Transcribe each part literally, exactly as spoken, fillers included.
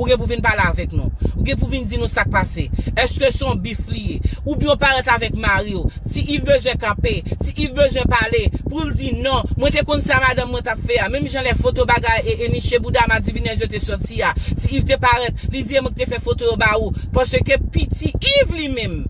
Ou gen pou vin pale avèk nou. Ou gen pou vin di nou sa k pase. Èske se yon bif li ye? Oubyen w parèt avèk mari w? Ti Iv bezwen kanpe. Ti Iv bezwen pale. Pou l di non. Mwen te konn sa madanm mwen t ap fè a. Menm jan lè foto bagay e, e niche bouda madivinèz yo te sòti a. Ti Iv te parèt. Li di e mwen ki te fè foto yo ba ou. Paske piti Iv li menm.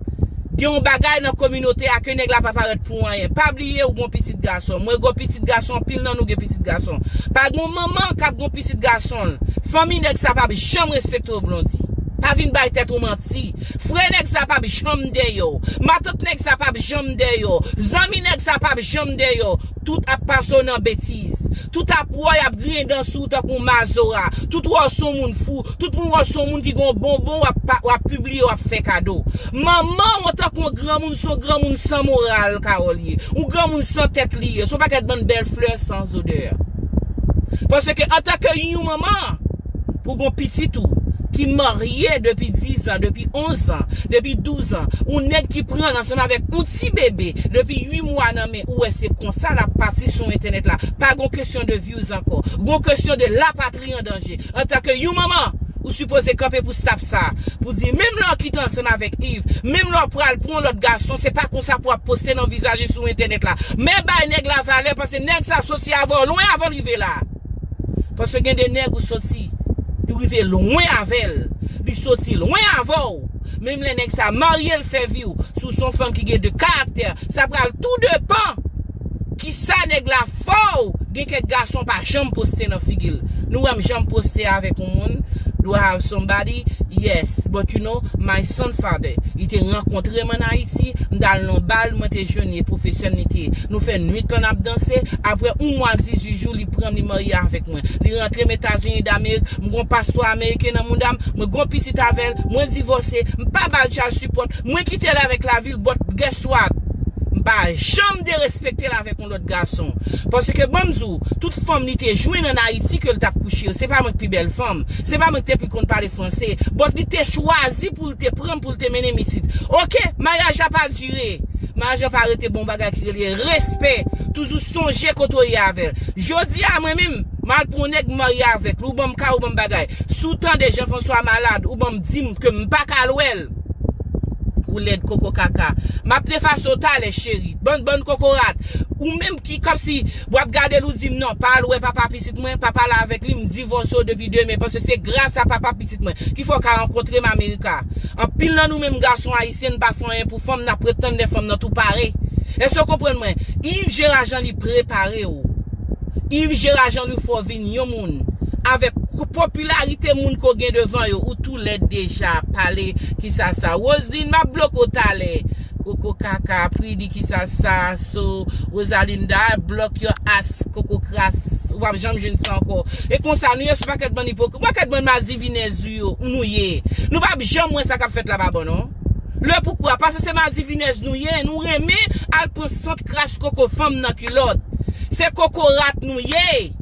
Gen yon bagay nan kominote a ke nèg la pa parèt pou anyen. Pa bliye ou gon pitit gason. Mwen gon pitit gason, anpil nan nou gen pitit gason. Pa gon manman k ap gon pitit gason l. Fanmi nèg sa p ap janm respekte w, Blondy. Pa vin bay tèt ou manti. Frè nèg sa p ap janm dèyè w. Matant nèg sa p ap janm dèyè w. Zanmi nèg sa p ap janm dèyè w. Tout ap pase w nan betiz. Tout ap wè w, y ap griyen dan sou w tankou mazora. Tout wè w se yon moun fou. Tout moun wè w se yon moun ki gon bonbon w ap, pa- w ap pibliye, w ap fè kado. Manman w antanke yon granmoun, se yon granmoun san moral, Carole ye. Yon granmoun san tèt li ye. Se yon pakèt bann bèl flè san zodè. Paske antanke yon manman, pou gon pitit ou ki marye depi diz an, depi onz an, depi douz an, yon nèg ki pran l ansanm avèk yon ti bebe depi uit mwa nan men ou, wè se konsa l ap pati sou entènèt la. Pa gon kesyon de views ankò. Gon kesyon de lapatri an danje. Antanke yon manman, ou sipoze kanpe pou stop sa. Pou di, menm lè w kite ansanm avèk Iv, menm lè w pral pran yon lòt gason, se pa konsa pou w ap poste nan vizaj li sou entènèt la. Men bay nèg la valè, paske nèg sa soti avè w lwen avan l rive la. Paske gen de nèg ou soti, li rive lwen avè l. Li soti lwen avè w. Menm lè nèg sa marye l fè vi w, si w se yon fanm ki gen de karaktè, sa pral tou depan kisa nèg la fè w. Gen kèk gason pa janm poste nan figi l. Nou wè m janm poste avèk yon moun. Do I have somebody? Yes. But you know, my son father, li te rankontre m ann Ayiti, m t al nan bal, mwen te jwenn li, pwofesè m li te ye. Nou fè nwit lan n ap danse, apre yon mwa dizuit jou, li pran m, li marye avèk mwen. Li rantre m Etazini Damerik, m gon paspò ameriken nan mouda m, mwen gon pitit avè l, mwen divòse, m pa ba l child support, mwen kite l avèk lavi l, but guess what? M pa janm derespekte l avèk yon lòt gason. Paske ban m di w, tout fanm li te jwenn ann Ayiti ke l t ap kouche yo, se pa mwen k pi bèl fanm, se pa mwen k te pi konn pale franse, but li te chwazi pou l te pran m, pou l te mennen m isit. Oke, maryaj la pa dire. Maryaj la pa rete bon bagay ki rele respè. Toujou sonje kote w ye avè l. Jodi a, mwen menm, m al pran yon nèg m marye avèk li, ou ban m kay, ou ban m bagay. Si w tande Jean François malad, ou ban m di m ke m pa ka al wè l. Ou lèd koko kaka. M ap defase w talè, cheri. Bann, bann kokorat. Ou menm ki kòmsi w ap gade l, ou di m non, pa al wè papa pitit mwen, pa pale avèk li, m divòse w depi demen, paske se gras a papa pitit mwen ki fè w ka rankontre m Amerika. Anpil nan nou menm gason ayisyen, n pa fè anyen pou fanm, n ap ret tann lè fanm nan tou pare. Èske w konprann mwen? Yves Gérard Jean li prepare w. Yves Gérard Jean li fè w vin yon moun. Avèk popilarite moun ke w gen devan yo, ou tou lèd deja, pale, kisa sa. Roseline, m ap bloke w talè. Koko kaka, Pridi, kisa sa, so, Rosalinda, block your ass, koko kras, ou p ap janm jwenn sa ankò. E konsa nou ye, se pakèt bann ipokrit, pakèt bann madivinèz ou yo, nou ye. Nou p ap janm wè sa k ap fèt la pa bon non. Le poukwa, paske se madivinèz nou ye, nou renmen al pran sant kras koko fanm nan kilòt. Se kokorat nou ye.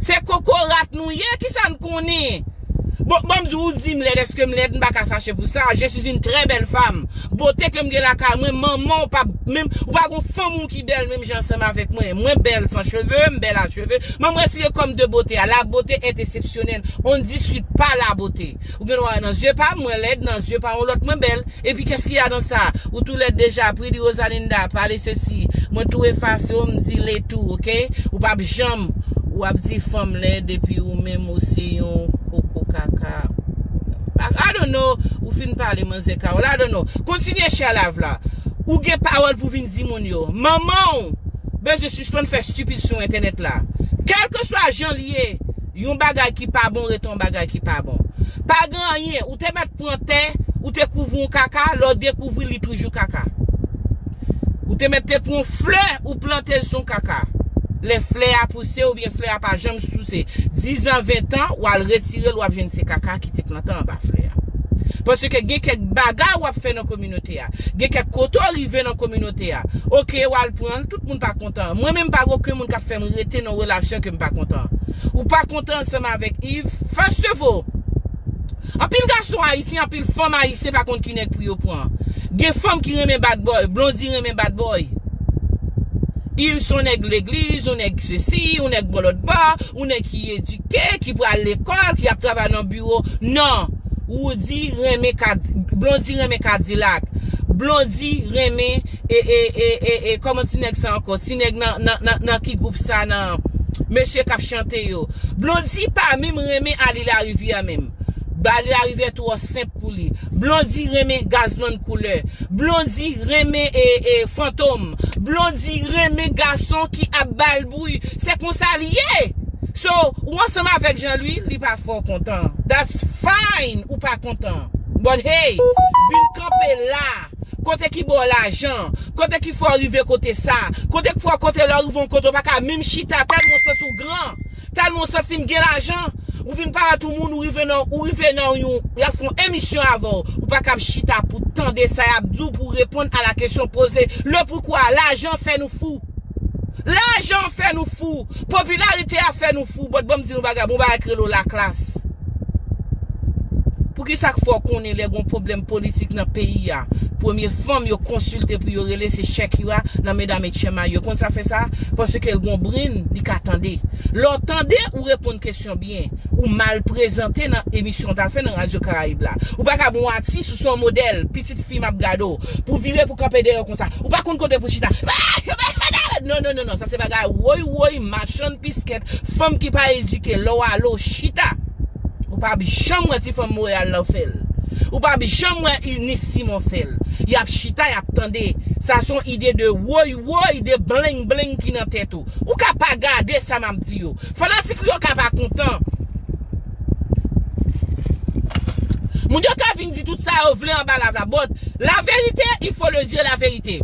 Se kokorat nou ye, kisa n konnen? Bon, bon, m di w, ou di m lèd, èske m lèd? M pa ka fache pou sa. Je suis une très belle femme. Bote ke m gen lakay mwen, manman w pa menm, ou pa gon fanm ou ki bèl menm jan ansanm avèk mwen. Mwen bèl san cheve, m bèl a cheve. Mwen m retire kòm de bote a. La beauté est exceptionnelle. On ne discute pas la beauté. Ou gen dwa wè nan zye pa m, mwen lèd, nan zye pa yon lòt, mwen bèl. Epi qu'est-ce qu'il y a dans ça? Ou tou lèd deja, Pridi Rosalinda, pale sesi. Mwen tou efase w, m di le tou, oke? Ou p ap janm, w ap di fanm lèd epi ou menm ou se yon koko kaka. I, I don't know, ou fin pale manzè Carole, I don't know. Kontinye share live la. Ou gen pawòl pou vin di moun yo. Manman w bezwen sispann fè stupid sou entènèt la. Kèlkeswa jan l ye, yon bagay ki pa bon rete yon bagay ki pa bon. Pa gen anyen, ou te mèt pran tè, ou te kouvri yon kaka, lè w dekouvri li toujou kaka. Ou te mèt te pran yon flè, ou plante l sou yon kaka. Lè flè a pouse oubyen flè a pa janm pouse, diz an, ven an, w al retire l, w ap jwenn se kaka ki te plante anba flè a. Paske gen kèk bagay w ap fè nan kominote a. Gen kèk kote w rive nan kominote a. Oke, w al pran l, tout moun pa kontan. Mwen menm pa gen okenn moun k ap fè m rete nan relasyon ke m pa kontan. Ou pa kontan ansanm avèk Yves, first of all. Anpil gason ayisyen, anpil fanm ayisyen pa konn ki nèg pou yo pran. Gen fanm ki renmen bad boy, Blondy renmen bad boy. Ils sont nèg legliz, yon nèg sesi, yon nèg bò lòt bò, yon nèg ki edike, ki pral lekòl, ki ap travay nan biwo. Non. Roody renmen kad, Blondy renmen Kadilak. Blondy renmen, e, e, e, e, e, kòman ti nèg sa ankò? Ti nèg nan, nan, nan, nan ki gwoup sa nan? Mesye k ap chante yo. Blondy pa menm renmen Ali Larivière menm. Bali Larivière twò senp pou li. Blondy renmen Gazman Koulè. Blondy renmen, e, e, Fantom. Blondy renmen gason ki ap ba l bri. Se konsa li ye. So, ou ansanm avèk Jean Louis, li pa fè w kontan. That's fine, ou pa kontan. But hey, vin kanpe la. Kote ki ba w lajan? Kote ki fè w rive kote sa? Kote ki fè w, kote lè w rive yon kote, ou pa ka menm chita tèlman w santi w gran? Tèlman w santi m gen lajan? Ou vin parèt yon moun, ou rive nan, ou rive nan yon, y ap fè yon emisyon avè w. Ou pa kab chita pou tande sa y ap di w, pou reponn a la kesyon poze. Le poukwa? Lajan fè nou fou. Lajan fè nou fou. Popilarite a fè nou fou. But ban m di nou bagay, bon bagay k rele w laklas. Poukisa k fè w konnen lè gon pwoblèm politik nan peyi a, premye fanm yo konsilte pou yo rele se Shakira nan Medam H M I yo? Konn sa fè sa? Paske l gon brenn, li ka tande. Lè w tande, ou reponn kesyon byen. Ou mal prezante nan emisyon w t al fè nan Radyo Karayib la. Ou pa ka bon atis, ou se yon modèl, pitit fi m ap gade w. Pou vire pou kanpe dèyè w konsa. Ou pa konn kote pou chita. Non, non, non, non. Sa se bagay woy, woy, machann piskèt, fanm ki pa edike. Lè w ale w chita. Ou p ap janm wè ti fanm Monreyal nan fè l. Ou p ap janm wè Eunice Simon fè l. Y ap chita, y ap tande. Sa se yon ide de woy, woy, de bleng, bleng ki nan tèt ou. Ou ka pa gade sa m ap di yo. Fanatik ou yo ka pa kontan. Moun yo ka vin di tout sa yo vle anba lav la. But la vérité, il faut le dire la vérité.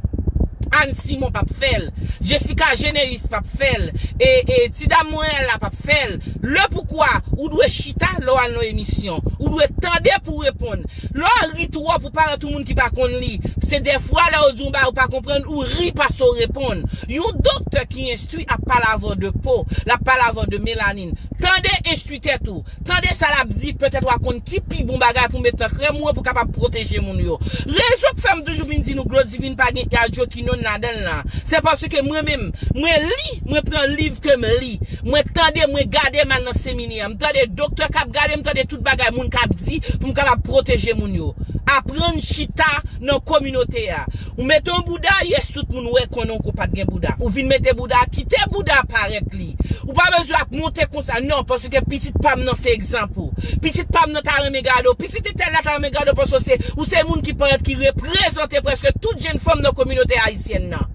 Anne Simon p ap fè l. Jessica Généus p ap fè l. E, e ti dam Monreyal la p ap fè l. Le poukwa, ou dwe chita lè w al nan emisyon. Ou dwe tande pou w reponn. Lè w ri twòp, ou parèt yon moun ki pa konn li. Se dèfwa lè yo di yon bagay ou pa konprann, ou ri pase w reponn. Yon doktè ki enstwi ap pale avè w de po, l ap pale avè w de melanin. Tande, enstwi tèt ou. Tande sa l ap di, petèt w a konn ki pi bon bagay pou met nan krèm ou an pou kapab pwoteje moun yo. Rezon k fè m toujou vin di nou Glodivine pa gen hydroquinone ladan l la, se paske mwen menm, mwen li, mwen pran liv ke m li, mwen tande, mwen gade, m al nan seminè, m tande doktè k ap gade, m tande tout bagay moun k ap di pou m kapab pwoteje moun yo. Aprann chita nan kominote a. Ou mete yon bouda, yes, tout moun wè konnen w ko pa t gen bouda. Ou vin mete bouda, kite bouda parèt li. Ou pa bezwen ap monte konsa, non, paske pitit pa m nan se egzanp ou. Pitit pa m nan ta renmen gade w. Pitit entèl la ta renmen gade w, paske w se, ou se moun ki parèt ki reprezante prèske tout jenn fanm nan kominote ayisyèn nan.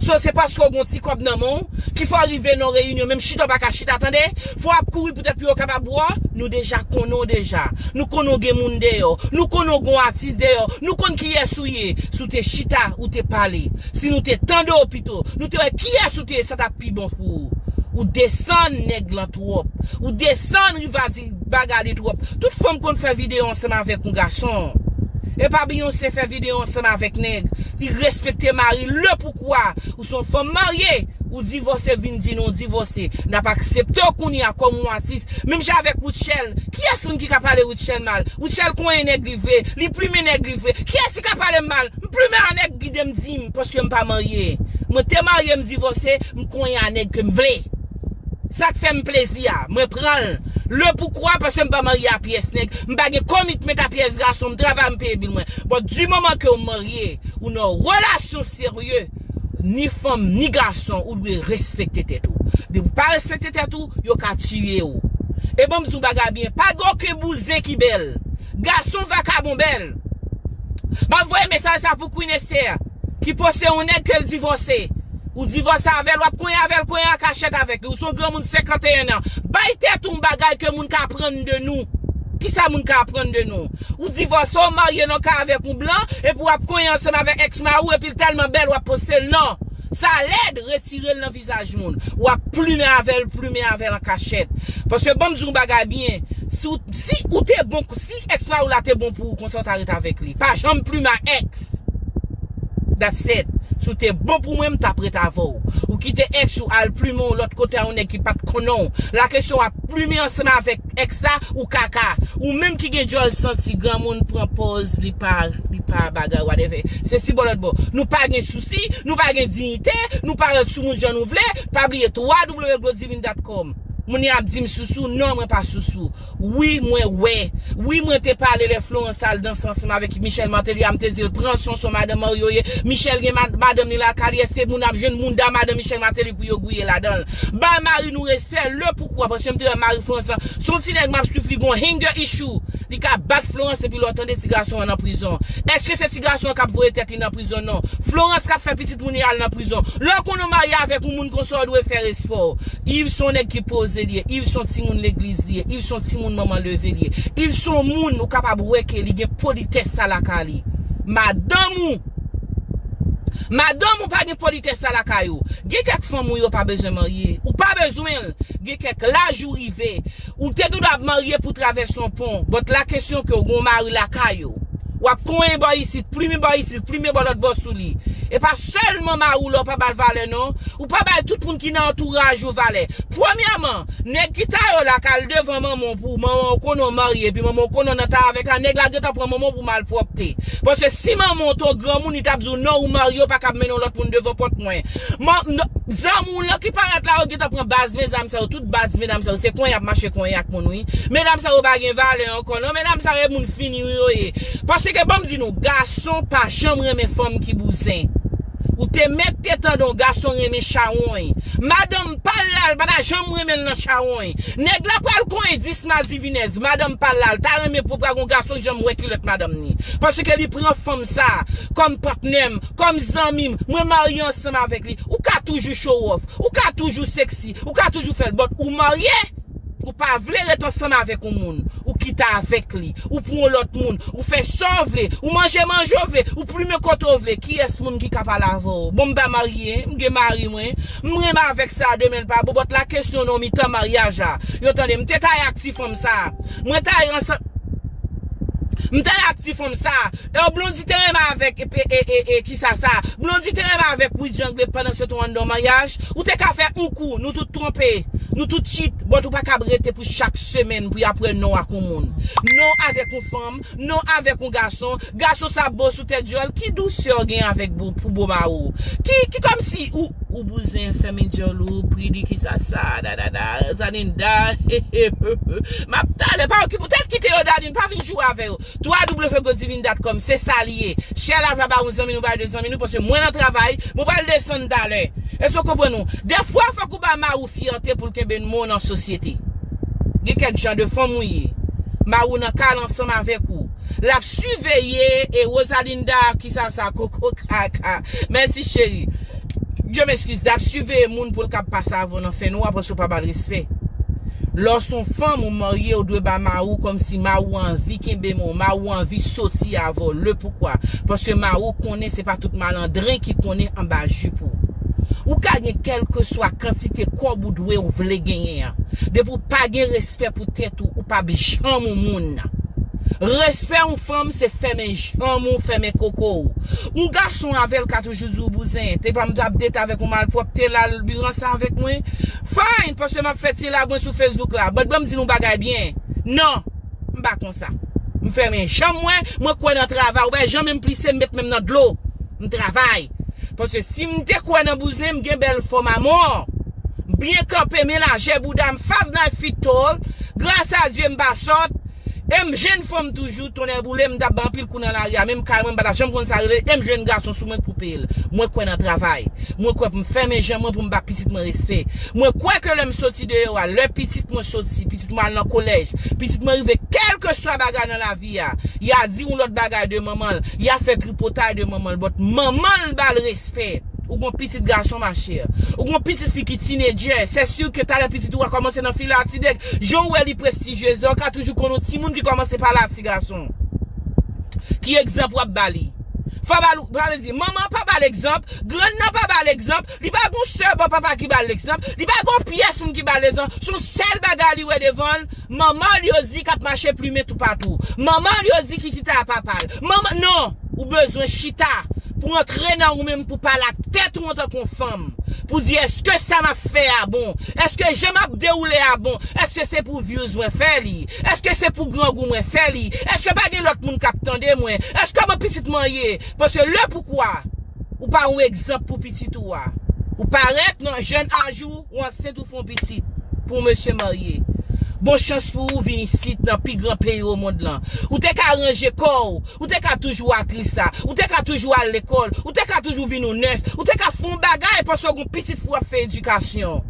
So, se paske w gen yon ti kòb nan men w, ki fè w rive nan reyinyon, menm chita w pa ka chita, tande? Fò w ap kouri poutèt pou yo kapab wè w. Nou deja konnen w deja. Nou konnen w gen moun dèyè w. Nou konnen w gen yon atis dèyè w. Nou konn kiyès ou ye. Si w te chita, ou te pale. Si nou te tande w pito, nou te wè kiyès ou te ye, sa t ap pi bon pou ou. Ou desann nèg lan twòp. Ou desann Rivadi bagay li twòp. Tout fanm konn fè videyo ansanm avèk yon gason. E pa Beyoncé fè videyo ansanm avèk nèg. Li respekte mari l. Le poukwa? Ou se yon fanm marye. Ou divòse, vin di nou w divòse. N ap aksepte w kounye a kòm yon atis. Menm jan avèk Rutshelle. Kiyès moun ki ka pale Rutshelle mal? Rutshelle konyen nèg li vle. Li plimen nèg li vle. Kiyès ki ka pale m mal? M plimen a nèg ki gide m di m, paske m pa marye. Mwen te marye, m divòse, m konyen a nèg ke m vle. Sa k fè m plezi a, mwen pran l. Le poukwa? Paske m pa marye a pyès nèg. M pa gen komitment a pyès gason. M travay, m peye bil mwen. But di moman ke w marye, ou nan relasyon serye, ni fanm, ni gason, ou dwe respekte tèt ou. Depi w pa respekte tèt ou, yo ka tiye w. E ban m di w bagay byen, pa gen okenn bouzen ki bèl. Gason vakabon bèl. M ap voye mesaj sa pou Queen Esther, ki poste yon nèg ke l divòse. Ou divòse avè l, w ap konyen avè l, konyen an kachèt avèk li. Ou se yon granmoun senkanteyen an. Bay tèt ou yon bagay ke moun ka aprann de nou. Kisa moun ka aprann de nou? Ou divòse, w marye nan kay avèk yon blan, epi w ap konyen ansanm avèk èks mari w, epi l tèlman bèl, w ap poste l. Non. Sa lèd, retire l nan vizaj moun. W ap plimen avè l, plimen avè l an kachèt. Paske ban m di w yon bagay byen. Si w, si ou te bon, si èks mari w la te bon pou ou, konsa w ta ret avèk li. Pa janm plimen a èks. That's it. Si w te bon pou mwen, m t ap ret avè w. Ou kite ex ou al plimen yon lòt kote a yon nèg ki pa t konnen w. La kesyon w ap plimen ansanm avèk ex la, ou kaka. Ou menm ki gen djòl santi, granmoun pran pòz, li pa, li pa bagay, whatever. Se si bò lòt bò. Nou pa gen sousi, nou pa gen diyite, nou pa ret sou moun jan nou vle. Pa bliye w w w glodivine dot com. Moun yo ap di m sousou, non, mwen pa sousou. Wi, mwen wè. Wi, mwen te pale lè Florence al danse ansanm avèk Michel Martelly a, m te di l, pran son, son madanm marye w ye. Michel gen mad-, madanm li lakay li, èske moun ap jwenn mounda madanm Michel Martelly pou yo gouye ladan l? Bay mari nou respè, le poukwa, paske m te wè mari Florence lan, se yon ti nèg m ap swiv li gon anger issue. Li ka bat Florence epi lè w tande ti gason an nan prizon. Èske se ti gason an k ap voye tèt li nan prizon? Non. Florence k ap fè pitit moun yo al nan prizon. Lè w konnen w marye avèk yon moun konsa, w dwe fè respè w. Yves se yon nèg ki poze li ye. Yves se yon timoun legliz li ye. Yves se yon timoun manman leve li ye. Yves se yon moun ou kapab wè ke li gen politès sa lakay li. Madanm ou, madanm ou pa gen politès sa lakay ou. Gen kèk fanm ou yo pa bezwen marye. Ou pa bezwen l. Gen kèk laj ou rive. Ou te gen dwa ap marye pou travèse yon pon. But la kesyon ke w gen yon mari lakay ou. W ap konyen bò isit, plimen bò isit, plimen bò lòt bò sou li. E pa sèlman mari w la w pa ba l valè non. Ou pa bay tout moun ki nan antouraj ou valè. Premyèman, nèg ki ta yo la k al devan manman w pou manman w konnen w marye, epi manman w konnen w nan ta avèk la, nèg la gentan pran manman w pou malpwòpte. Paske si manman w te yon granmoun, li t ap di w non, ou marye, w pa kab mennen yon lòt moun devan pòt mwen. Man, n-, zanmi w lan ki parèt la, yo gentan pran baz medam sa yo, tout baz medam sa yo, se konyen y ap mache konyen ak moun wi. Medam sa yo pa gen valè ankò non, medam sa yo e moun fini wi yo ye. Paske ban m di nou, gason pa janm renmen fanm ki bouzen. Ou te mèt te tande yon gason renmen chawony. Madanm pa l la, l pa ta janm renmen l nan chawony. Nèg la pral konyen dis madivinèz, madanm pa l la, l ta renmen pou pral gon gason janm wè kilòt madanm ni. Paske li pran fanm sa kòm patnè m, kòm zanmi m, mwen marye ansanm avèk li. Ou ka toujou show off, ou ka toujou sexy, ou ka toujou fè l, but ou marye. Ou pa vle ret ansanm avèk yon moun, ou kite avèk li, ou pran yon lòt moun, ou fè sa w vle, ou manje manje w vle, ou plimen kote w vle, kiyès moun ki ka pale avè w? Bon, m pa marye, m gen mari mwen, m renmen avèk sa, demen l pa bon, but la kesyon nan mitan maryaj la. Yo tande, m te ta ye ak ti fanm sa, mwen ta ye ansanm, m ta ye ak ti fanm sa, e Blondy te renmen avèk, e, e, e, e, kisa sa, Blondy te renmen avèk Widy Anglais pandan se te anndan maryaj, ou te ka fè yon kou, nou tout twonpe. Nou tout cheat, but ou pa kab rete pou chak semèn pou y ap wè non w ak yon moun. Non w avèk yon fanm, non w avèk yon gason, gason sa bo sou tèt djòl, ki dousè w gen avèk bo, pou bo mari w? Ki, ki kòmsi ou, ou bouzen fèmen djòl ou, pridi kisa sa, da, da, da, Zaninda, m ap talè, pa okipe w, tèt kite yo, Dadin, pa vin joure avè yo. w w w glodivine dot com, se sa li ye. Share live la ba yon zanmi nou, ba de zanmi nou, paske mwen nan travay, mwen pral desann talè. Èske w konprann ou? Dèfwa, fòk ou ba mari w fyète pou l kenbe non w nan sosyete. Gen kèk jan de fanm ou ye. Mari w nan kay la ansanm avèk ou. L ap siveye e Rosalinda, kisa sa, koko kaka. Mèsi, cheri. Dieu m'excuse, l ap siveye moun pou l kab pase avè w nan fènwa paske w pa ba l respè. Lè w se yon fanm ou marye, ou dwe ba mari w kòmsi mari w anvi kenbe men w, mari w anvi soti avè w. Le poukwa? Paske mari w konnen se pa tout malandren ki konnen anba jip ou. Ou ka gen kèlkeswa kantite kòb ou dwe ou vle genyen an. Depi w pa gen respè pou tèt ou, ou p ap janm yon moun. Respè yon fanm, se fèmen janm ou, fèmen koko w. Yon gason avè l ka toujou di w bouzen. Te pa m t ap date avèk yon malpwòpte la, l bi ranse avèk mwen. Fine, paske m ap fè ti lagwen sou Facebook la. But ban m di nou bagay byen. Non, m pa konsa. M fèmen janm mwen, mwen kwè nan travay. Ou wè jan menm plise, m met men m nan dlo. M travay. Paske si m te kwè nan bouzen, m gen bèl fòm a mò. M byen kanpe, men lajè bouda m, five nine feet tall. Gras a Dye, m pa sòt. E m jenn fanm toujou, tonnè boule, m t ap bay anpil kou nan lari a, menm kay mwen, m pa t ap janm konn sa rele, e m jwenn gason sou mwen k pou peye l. Mwen kwè nan travay. Mwen kwè pou m fèmen janm mwen pou m ba pitit mwen respè. Mwen kwè ke lè m soti deyò a, lè pitit mwen soti, pitit mwen al nan kolèj, pitit mwen rive, kèlkeswa bagay nan lavi a, y a di yon lòt bagay de manman l, y a fè tripotay de manman l, but manman l ba l respè. Ou gon pitit gason, ma chère. Ou gon pitit fi ki tinedjè. Se si ke talè pitit ou a kòmanse nan filè a ti nèg. Jan w wè li prestijyez la, ou ka toujou konn yon timoun ki kòmanse pale a ti gason. Ki egzanp w ap ba li? Fò ba l, sa vle di, manman an pa ba l egzanp, grann nan pa ba l egzanp, li pa gon sè bò papa ki ba l egzanp, li pa gon pyès moun ki ba l egzanp. Se yon sèl bagay li wè devan l, manman l yo di k ap mache plimen toupatou. Manman l yo di ki kite a papa l. Manman, non, ou bezwen chita. pou antre nan ou menm, pou pale ak tèt ou antanke yon fanm, pou di, èske sa m ap fè a bon? Èske jan m ap dewoule a bon? Èske se pou views mwen fè li? Èske se pou grangou mwen fè li? Èske pa gen lòt moun k ap tande mwen? Èske mwen pitit mwen ye? Paske le poukwa, ou pa yon egzanp pou pitit ou a. Ou parèt nan jèn aj ou, ou ansent, ou fè yon pitit pou yon mesye marye. Bon chans pou ou vin isit nan pi gran peyi o mond lan. Ou te ka ranje kò w, ou te ka toujou aktris la, ou te ka toujou al lekòl, ou te ka toujou vin yon nès, ou te ka fè yon bagay paske w gen yon pitit pou w ap fè edikasyon.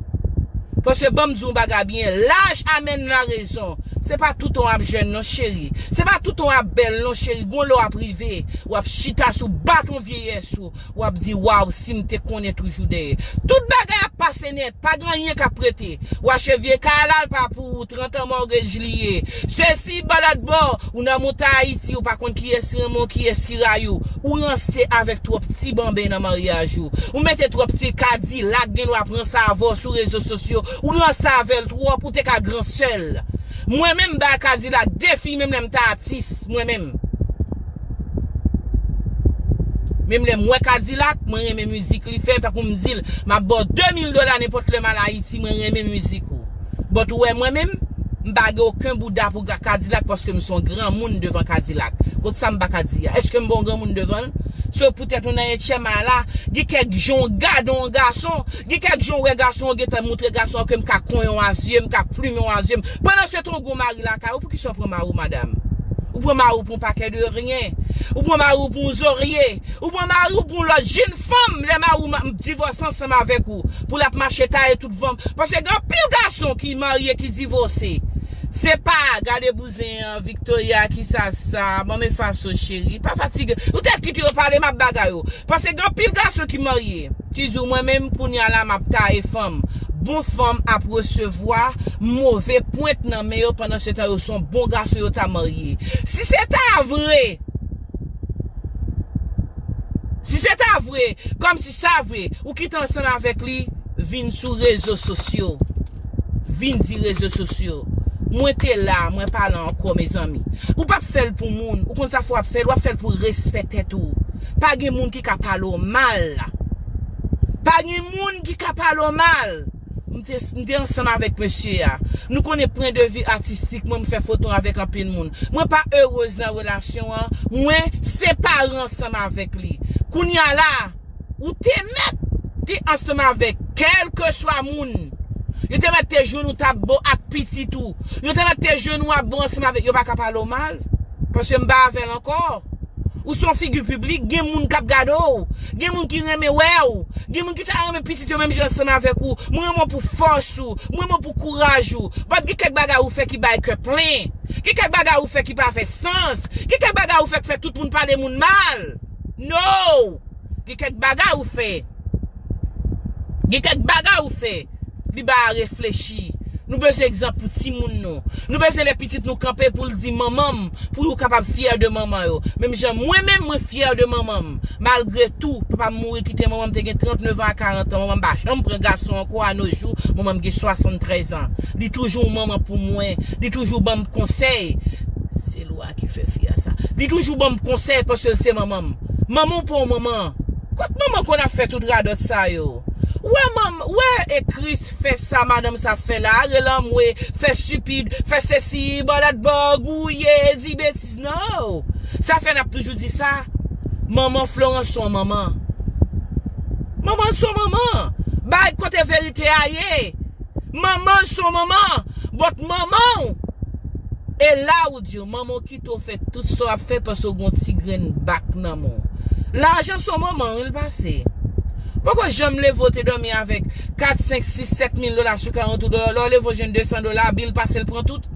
Paske ban m di yon bagay byen, laj amèn larezon. Se pa toutan w ap jèn non cheri. Se pa toutan w ap bèl non cheri. Gon lè w ap rive, w ap chita sou baton vyeyès ou. W ap di, waw, si m te konnen toujou dèyè. Tout bagay ap pase nèt, pa gen anyen k ap rete. W achte vye kay la, l pa pou ou, trant an mortgage li ye. Sesi, baladbò, ou nan montay Ayiti, ou pa konn kiyès ki renmen w, kiyès ki rayi w. Ou ranse avèk twòp ti banben nan maryaj ou. Ou mete twòp ti kadilak, gen dwa pran sa avè w sou rezo sosyo. Ou ranse avè l twòp, ou te ka gran sè l. Mwen menm, m bay kadilak de fi, menm lè m te atis, mwen menm. Menm lè m wè kadilak, mwen renmen mizik li fè, tankou m di l, m ap ba w de mil dola nenpòt lè m al Ayiti, mwen renmen mizik ou. But ou wè mwen menm, m pa gen okenn bouda pou kadilak paske m se yon granmoun devan kadilak. Kot sa m pa ka di a? Èske m pa yon granmoun devan l? So poutèt nou nan etyèm ay la, gen kèk jan w gade yon gason, gen kèk jan w wè gason, w gentan moutre gason an ke m ka konyen w a zye, m ka plimen w a zye m. Pandan se tan w gen yon mari lakay ou, poukisa w pran mari w, madanm? Ou pran mari w pou yon pakèt de ryen. Ou pran mari w pou yon zorye. Ou pran mari w pou yon lòt jenn fanm. Lè mari w ma- divòse ansanm avèk ou, pou l ap mache taye tout vanm. Paske gen anpil gason ki marye, ki divòse. Se pa, gade bouzen an, Victoria, kisa sa, ban m efase w cheri. Pa fatige. Ou tèt kite yo pale, m ap bagay yo. Paske gen anpil gason ki marye, ki di w, mwen menm, kounye a la, m ap taye fanm. Bon fanm ap resevwa move pwent nan men yo, pandan se tan yo se yon bon gason, yo ta marye. Si se ta vre, si se ta vre, kòmsi sa vre, ou kite ansanm avèk li, vin sou rezo sosyo. Vin di rezo sosyo. Mwen te la, mwen pa la ankò, mezanmi. Ou p ap fè l pou moun. Ou konn sa fè w ap fè l, w ap fè l pou respè tèt ou. Pa gen moun ki ka pale w mal. Pa gen moun ki ka pale w mal. M te, m te ansanm avèk mesye a. Nou konnen pwen de vi atistik mwen, m fè foto avèk anpil moun. Mwen pa erez nan relasyon an. Mwen separe ansanm avèk li. Kounye a la, ou te mèt te ansanm avèk kèlkeswa moun. Yo te mèt te jwenn ou t ap bon ak pitit ou. Yo te mèt te jwenn ou ap bon ansanm avèk, yo pa ka pale w mal. Paske m pa avè l ankò. Ou se yon figi piblik, gen moun k ap gade w. Gen moun ki renmen wè w. Gen moun ki ta renmen pitit yo menm jan ansanm avèk ou. Mwen renmen w pou fòs ou. Mwen renmen w pou kouraj ou. But gen kèk bagay ou fè ki bay kè plen. Gen kèk bagay ou fè ki pa fè sans. Gen kèk bagay ou fè ki fè tout moun pale moun mal. No! Gen kèk bagay ou fè. Gen kèk bagay ou fè. Li ba a reflechi. Nou bezwen egzanp pou timoun nou. Nou bezwen lè pitit nou kanpe pou l di manman m, pou yo kapab fyè de manman yo. Menm jan mwen menm, mwen fyè de manman m. Malgre tou, papa m mouri kite manman m te gen trannnev an a karant an. Manman m pa janm pran gason ankò a no jou. Manman m gen swasanntrèz an. Li toujou yon manman pou mwen. Li toujou ban m konsèy. Se lwa ki fè fi a sa. Li toujou ban m konsèy paske l se manman m. Manman w pa w manman. Kot manman konn ap fè tout radòt sa yo? Ou wè manm, ou wè e Kris fè sa madanm sa ap fè la, rele anmwe, fè stipid, fè sesi, bò dat bò, gouye, di betiz, no! Sa fè n ap toujou di sa. Manman Florence se yon manman. Manman se yon manman. Bay kote verite a ye. Manman se yon manman. But manman w, e la ou di w, manman w kite w fè tout sa w ap fè paske w gen yon ti grenn bak nan men w. Lajan se yon manman wi l pase. Poko janm leve w te dòmi avèk kat, senk, sis, sèt mil dola sou kont ou, lè w leve w jwenn de san dola, bil pase l pran tout.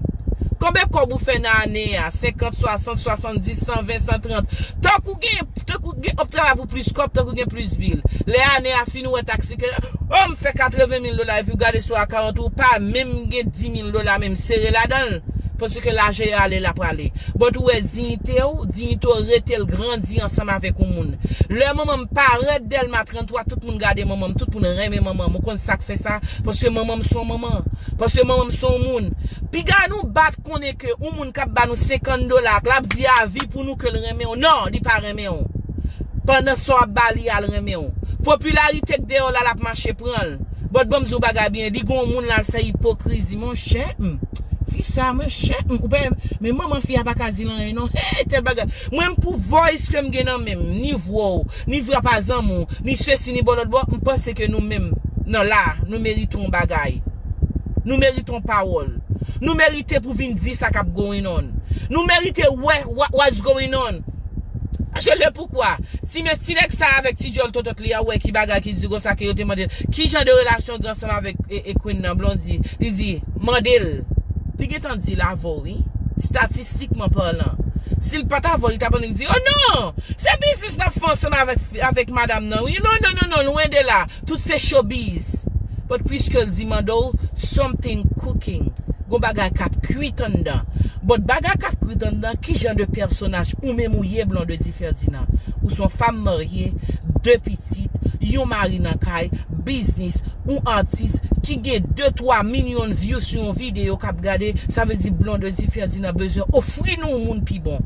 Konbyen kòb ou fè nan ane a? Senkant, swasant, swasanndis, san ven, san trant. Tank ou gen, tank ou gen, w ap travay pou plis kòb, tank ou gen plis bil. Lè ane a fini, ou wè taksi ke, o, m fè katreven mil dola, epi w gade sou akawont ou, ou pa menm gen di mil dola menm sere ladan l. Paske lajan yo ale, l ap ale. But ou wè diyite w, diyite w rete l grandi ansanm avèk yon moun. Lè manman m parèt Dèlma tranntwa, tout moun gade manman m, tout moun renmen manman m. Ou konn sa k fè sa? Paske manman m se yon manman. Paske manman m se yon moun. Piga nou bat konnen ke yon moun k ap ba nou senkant dola, l ap di avi pou nou ke l renmen w. Non, li pa renmen w. Pandan sa w ap ba li a, l renmen w. Popilarite k dèyè w la, l ap mache pran l. But ban m di w bagay byen, li gon moun l al fè ipokrizi, monchè. Hmm. Fi sa, monchè. Hmm, ou pa, men manman fi a pa ka di l anyen, non. Hey, tèl bagay. Mwen, m pou voice ke m gen nan men m, ni vwa w, ni vwa pa zanmi w, ni sesi, ni bò lòt bò, m panse ke nou menm, nan la, nou merite yon bagay. Nou merite yon pawòl. Nou merite pou vin di sa k ap going on. Nou merite wè what, what's going on. Je le poukwa. Ti men ti nèg sa avèk ti djòl totot li a, wè ki bagay ki di konsa ke yo te mande l. Ki jan de relasyon gen ansanm avèk e, e Queen nan, Blondy? Li di, mande l. Li gentan di l avè w, wi. Statistikman palan. Si l pa t avè w, li t ap annik di, oh non! Se biznis m ap fè ansanm avèk, avèk madanm nan, wi. Non, non, non, non, lwen de la. Tout se showbiz. But piske l di mande w, something cooking. Gon bagay k ap kwit anndan. But bagay k ap kwit anndan, ki jan de pèsonaj ou menm ou ye, Blondedy Ferdinand? Ou se yon fanm marye, de pitit, yon mari nan kay, biznis, yon atis ki gen de twa milyon view sou yon videyo k ap gade, sa vle di Blondedy Ferdinand bezwen ofri nou yon moun pi bon.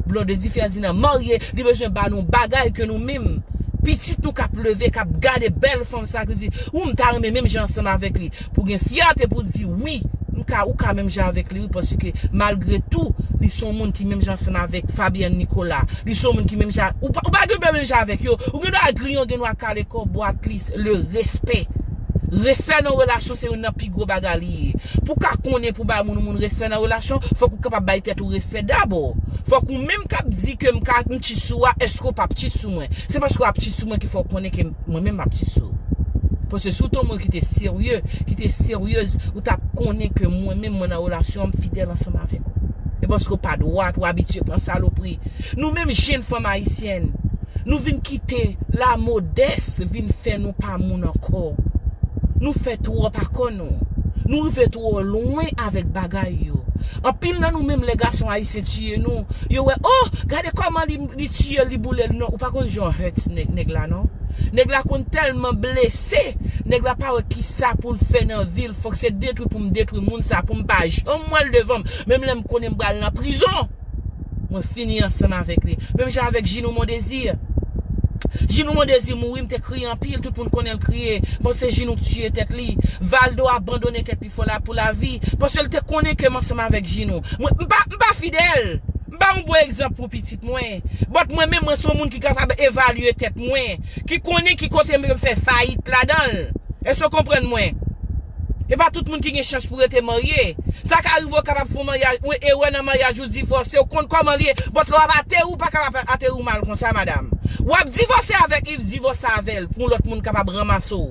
Blondedy Ferdinand marye, li bezwen ba nou bagay ke nou menm, pitit nou k ap leve, k ap gade bèl fanm sa, ki di, ou m ta renmen menm jan ansanm avèk li. Pou gen fyète pou di, wi, m ka, ou ka menm jan avèk li, wi, paske malgre tou, li se yon moun ki menm jan ansanm avèk Fabienne Nicolas. Li se yon moun ki menm jan, ou pa, ou pa gen dwa menm jan avèk yo. Ou gen dwa griyen, ou gen dwa kale kò, but at least le respect. Respè nan relasyon se youn nan pi gwo bagay li ye. Pou w ka konnen pou bay moun, moun respè nan relasyon, fòk ou kapab bay tèt ou respè dabò. Fòk ou menm k ap di ke m ka, m cheat sou ou a, èske w p ap cheat sou mwen? Se paske w ap cheat sou mwen ki fè w konnen ke mwen menm m ap cheat sou ou. Paske si w te yon moun ki te serye, ki te seryez, ou t ap konnen ke mwen menm mwen nan relasyon an, m fidèl ansanm avèk ou. E paske w pa dwat, ou abitye pran salopri. Nou menm jenn fanm ayisyèn, nou vin kite lamodès vin fè nou pa moun ankò. Nou fè twòp a kò nou. Nou rive twò lwen avèk bagay yo. Anpil nan nou menm, lè gason ayisyen tiye nou, yo wè, oh, gade kòman li, li tiye l, li boule l. Non, ou pa konn jan w hurt nèg, nèg la, non. Nèg la konn tèlman blese, nèg la pa wè kisa pou l fè nan vi l. Fòk se detwi pou m detwi moun sa, pou m pa janm wè l devan m. Menm lè m konnen m pral nan prizon, mwen fini ansanm avèk li. Menm jan avèk Ginou Mondésir. Ginou Mondésir mouri, m te kriye anpil, tout moun konnen l kriye. Panse Ginou tiye tèt li. Valdo abandone tèt li fò la pou lavi. Paske l te konnen ke m ansanm avèk Ginou. Mwen, m pa, m pa fidèl. M ba yon bon egzanp pou pitit mwen. But mwen menm, mwen se yon moun ki kapab evalye tèt mwen, ki konnen ki kote m fè fayit ladan l. Èske w konprann mwen? E pa tout moun ki gen chans pou rete marye. Sa ka rive w kapab fè yon maryaj, yon erè nan maryaj ou divòse, ou konn kòman l ye, but lè w ap ateri, ou pa kapab ateri w mal konsa, madanm. W ap divòse avèk li, divòse avè l, pou yon lòt moun kapab ranmase w.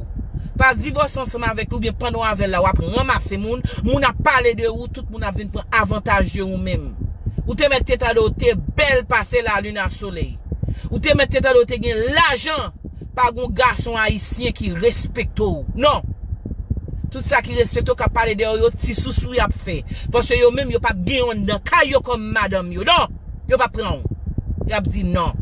Pa divòse ansanm avèk li oubyen pandan w avè l la, w ap ranmase moun, moun ap pale de ou, tout moun ap vin pran avantaj de ou menm. Ou te mèt te tande w te bèl pase lalin a solèy. Ou te mèt te tande w te gen lajan. Pa gon gason ayisyen ki respekte w. Non. Tout sa ki respekte w k ap pale dèyè w, yo ti sousou y ap fè. Paske yo menm, yo p ap gen yon anndan kay yo kòm madanm yo. Non. Yo p ap pran w. Y ap di non.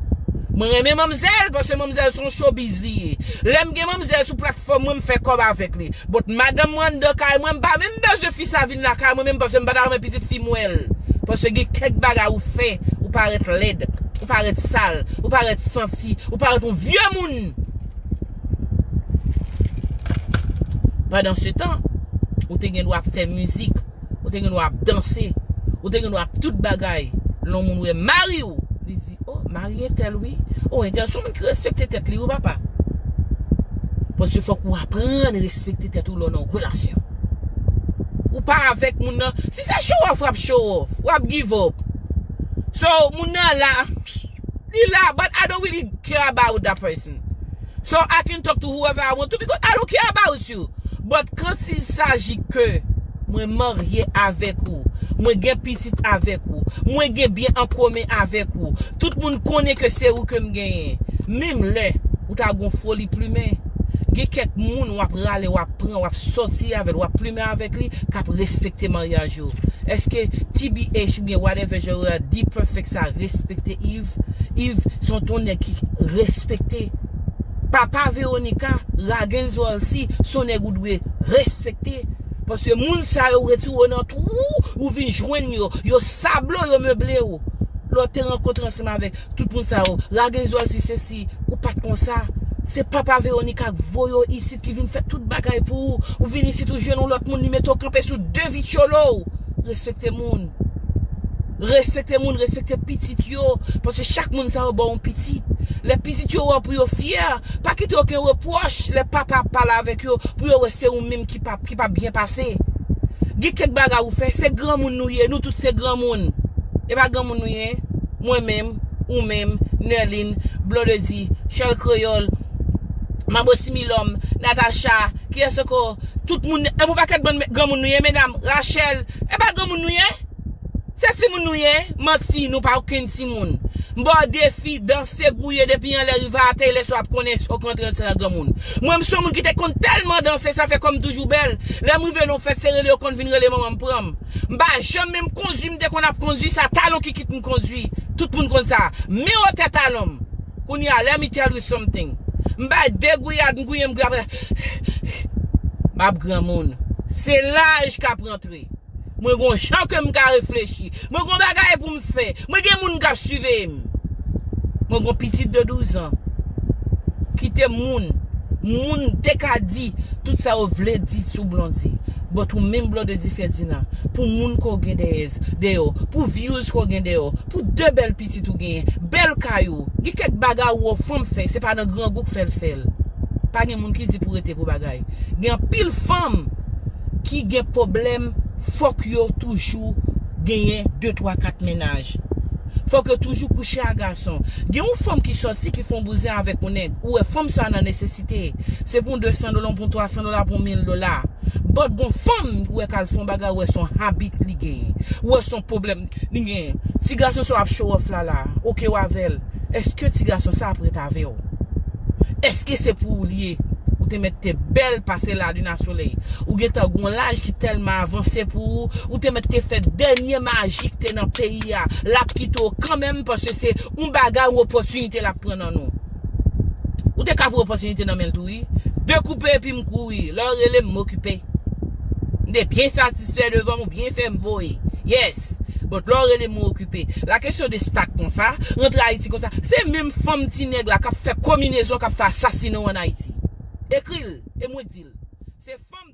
Mwen renmen manmzèl, paske manmzèl se yon showbiz li ye. Lè m gen manmzèl sou platfòm mwen, m fè kòb avèk li. But madanm mwen anndan kay mwen, m pa menm bezwen fi sa vin lakay mwen menm, paske m pa ta renmen pitit fi m wè l. Paske gen kèk bagay ou fè, ou parèt lèd, ou parèt sal, ou parèt santi, ou parèt yon vye moun. Pandan se tan, ou te gen dwa ap fè mizik, ou te gen dwa ap danse, ou te gen dwa ap tout bagay. Lè yon moun wè mari w, li di, oh, mari entèl wi. Oh, entèl se yon moun ki respekte tèt li wi papa. Paske fòk ou aprann respekte tèt ou lè w nan yon relasyon. Ou pa avèk moun nan. Si se show off, w ap show off. W ap give up. So, moun nan la, li la, but I don't really care about that person. So, I can talk to whoever I want to because I don't care about you. But quand il s'agit que mwen marye avèk ou, mwen gen pitit avèk ou, mwen gen byen an komen avèk ou, tout moun konnen ke se ou ke m genyen. Menm lè ou ta gon foli plimen, gen kèk moun w ap rale, w ap pran, w ap sòti avè l, w ap plimen avèk li, k ap respekte maryaj yo. Èske T B H oubyen whatever jan yo rele D-Perfect sa respekte Yves? Yves se yon ton nèg ki respekte. Papa Veronica, Ragens Rolsy, se yon nèg ou dwe respekte. Paske moun sa yo retire w nan twou, ou vin jwenn yo. Yo sable w, yo meble w. Lè w te rankontre ansanm avèk tout moun sa yo, Ragen Zòl si sesi, ou pa t konsa. Se papa Veronica k voye w isit, ki vin fè tout bagay pou ou. Ou vin isit, ou jwenn yon lòt moun, li mete w kanpe sou de vityolo w. Respekte moun. Respekte moun, respekte pitit yo. Paske chak moun sa yo ba w yon pitit. Lè pitit yo wè w pou yo fyè, pa kite okenn repwòch lè papa ap pale avèk yo, pou yo wè se ou menm ki pa, ki pa byen pase. Gen kèk bagay ou fè, se granmoun nou ye, nou tout se granmoun. E pa granmoun nou ye? Mwen menm, ou menm, Nerline, Blondedy, Chèl Kreyòl, Manbo Similòm, Natacha, kiyès ankò? Tout moun, e pou pakèt bann granmoun nou ye, medam, Rachel, e pa granmoun nou ye? Se timoun nou ye? Manti, nou pa okenn timoun. M ba w defi, danse, gouye depi anlè rive atè, lè sa w ap konnen èske w kontre ansanm ak granmoun. Mwen, m se yon moun ki te konn tèlman danse, sa fè kò m toujou bèl. Lè m rive nan yon fèt, se rele yo konn vin rele manman m pran m. M pa janm menm kondui, m te konn ap kondui, sa talon ki kit m kondui. Tout moun konn sa. Men wotè talon m. Kounye a, let me tell you something. M bay de gouyad, m gouye, m gouye, apre, m ap granmoun. Se laj k ap rantre. Mwen gon jan ke m ka reflechi. Mwen gon bagay pou m fè. Mwen gen moun k ap siveye m. Mwen gon pitit de douz an. Kite moun. Moun te ka di tout sa yo vle di sou Blondy. But ou menm Blondedy Ferdinand, pou moun ke w gen dèyè, dèyè w, pou views ke w gen dèyè w, pou de bèl pitit ou genyen, bèl kay ou, gen kèk bagay ou wè fanm fè, se pa nan grangou k fè l fè l. Pa gen moun ki di pou rete pou bagay. Gen anpil fanm ki gen pwoblèm, fòk yo toujou genyen de, twa, kat mennaj. Fòk yo toujou kouche a gason. Gen yon fanm ki sòti, ki fè yon bouzen avèk yon nèg. Ou wè fanm sa nan nesesite. Se pou yon de san dola, pou yon twa san dola, pou yon mil dola. But gon fanm ou wè k al fè yon bagay, ou wè se yon habit li genyen. Ou wè se yon pwoblèm li genyen. Ti gason sa w ap show off la la, oke w avè l. Èske ti gason sa ap ret avè w? Èske se pou ou li ye? Ou te mèt te bèl pase lalin a solèy. Ou gentan gon laj ki tèlman avanse pou ou. Ou te mèt te fè dènye maji k te nan peyi a. L ap kite w kanmenm paske se yon bagay, yon opòtinite l ap pran nan nou. Ou te ka pran opòtinite nan men l tou wi. Dekoupe epi m kouri. Lè w rele m, m okipe. M te byen satisfè devan m, ou byen fè m voye. Yes. But lè w rele m, m okipe. La kesyon de stak konsa, rantre Ayiti konsa, se menm fanm ti nèg la k ap fè konbinezon, k ap fè asasinen w ann Ayiti. Ekri l, e mwen k di l. Se fanm